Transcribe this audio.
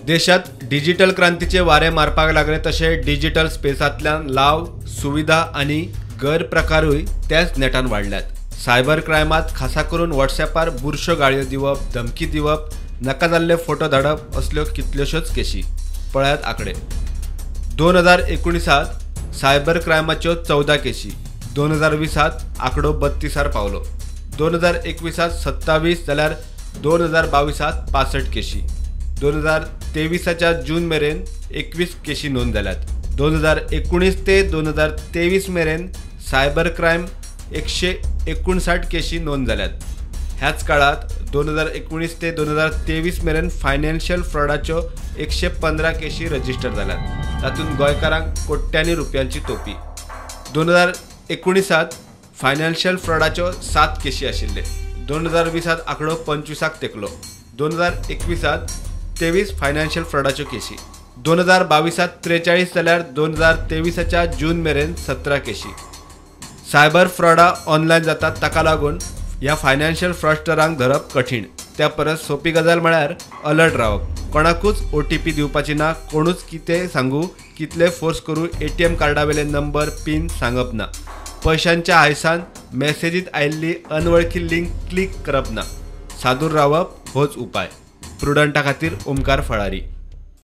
देशात डिजिटल क्रांतीचे वारे मारपाक लागले तशें डिजिटल स्पेसांतल्यान लाव, सुविधा आनी गैरप्रकारूय त्याच नेटान वाडल्यात. सायबर क्रायमात खासा करून व्हॉट्सॲपार बुरश्यो गाळयो दिवप, धमकी दिवप, नाका जाल्ले फोटो धाडप असल्यो कितल्योश्योच केशी. पळयात आंकडे. 2019 सायबर क्रायमाच्यो 14 केशी, 2020 आंकडो 32 पावलो, 2021 27 जाल्यार 2022 65 केशी, 2023 जून मेरेन 21 केशी नोंद जाल्यात. 2019 ते 2023 मेरेन सायबर क्रायम 159 केशी नोंद जाल्यात. ह्याच काळात 2019 ते 2023 मेरेन फायनान्शियल फ्रॉडाच्यो 115 केशी रजिस्टर जाल्यात. तातूंत गोंयकारांक कोट्यांनी रुपयांची तोपी. 2019 फायनान्शियल फ्रॉडाच्यो 7 केशी आशिल्ले. 2020 आंकडो 25 तेकलो. 2021 23 फायनान्शियल फ्रॉडाच्यो केशी, 2022 43 जाल्यार 2023 जून मेरेन 17 केशी. सायबर फ्रॉडा ऑनलायन जातात, ताका लागून ह्या फायनान्शियल फ्रॉडस्टरांक धरप कठीण. त्या परस सोपी गजाल म्हळ्यार अलर्ट रावप. कोणाकूच OTP दिवपाची ना, कोणूच कितें सांगू, कितले फोर्स करूं ATM कार्डावेले नंबर, पिन सांगप ना. पयशांच्या हायसान मॅसेजीत आयिल्ली अनवळखी लिंक क्लिक करप ना. सादूर रावप होच उपाय. प्रुडंटा खातीर ओमकार फळारी.